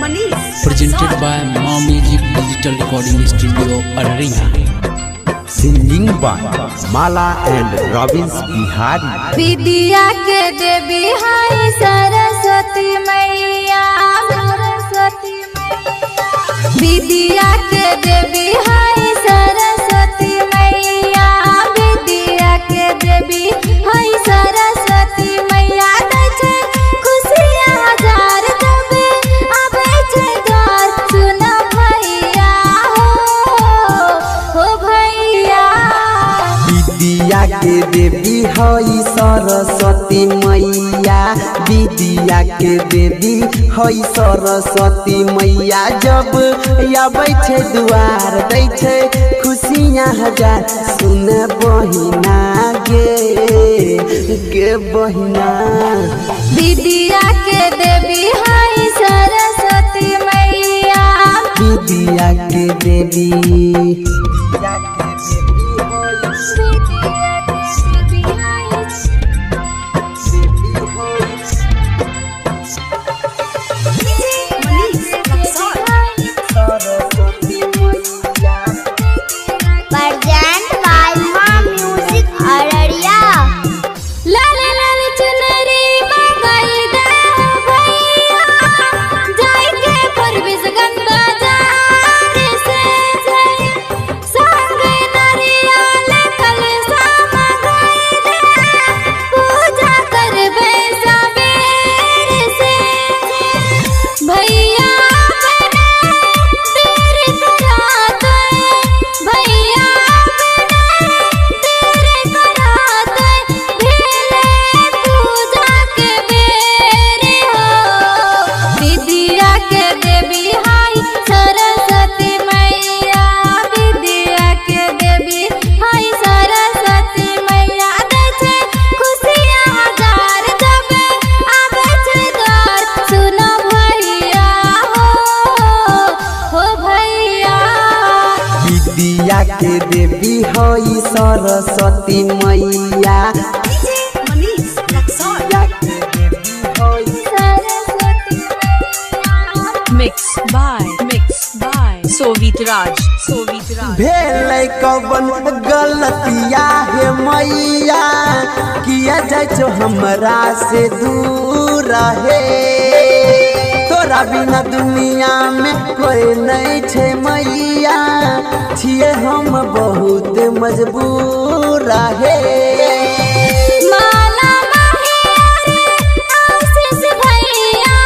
Manish Presented by Ma Music Digital Recording Studio, Araria. Singing by Mala and Robbins Bihari. विद्या के देवी हाय सरस्वती मैया, सरस्वती मैया। विद्या के देवी हाय सरस्वती मैया, विद्या के देवी हाय सरस्वती मैया। दै छै खुशियाँ हजार जब आबै छै द्वार, सुन भैया हो, हो भैया। विद्या के देवी हई सरस्वती मैया, विद्या के देवी हई सरस्वती मैया। जब आबै छै दुआर दै छै खुशियाँ हजार, सुन बहिना गे, गे बहिना। विद्या के देवी हाय सरस्वती मैया, विद्या के देवी। विद्या के देवी हाय Manish Raxaul. Saraswati मैया। Present by Ma Music Araria. लाल लाल चुनरी मंगाई दे भैया, जाई के फरबिसगंज बाजार से, संग नरियल कलसा मंगाई दे, पूजा करबे सबेर से। भैया बने देर कराते, भैया बने देर कराते, भेले पूजा के बेर हो। विद्या के देवी हाय सरस्वती मैया, विद्या के देवी हाय सरस्वती मैया। दै छै खुशियाँ हजार जब आबै छै द्वार, सुन भैया हो, हो भैया। विद्या के देवी हई सरस्वती मैया, Manish Raxaul. विद्या के देवी हई सरस्वती मैया। Mix by Sovit Raj, Sovit Raj. भेलै कवन गलतिया हे मैया, किया जाइ छौ हमरा से दूर हे। तोरा बिना दुनिया में कोई नहीं छै मैया, छियै हम बहुत मजबूर हे। माला माहिर आशीष भैया,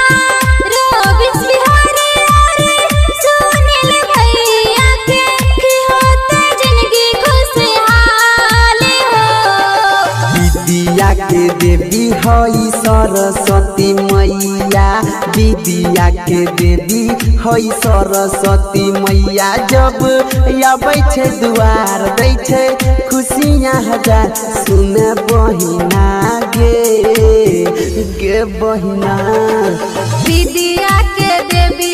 रोबिस बिहारी अरे सुनील भैया के की होते जिंदगी खुशहाल हो। विद्या के देवी हई सरस्वती मैया, विद्या के देवी हई सरस्वती मैया। जब आबै छै दुआर दै छै खुशियाँ हजार, सुन बहिना गे, गे बहिना। विद्या के देवी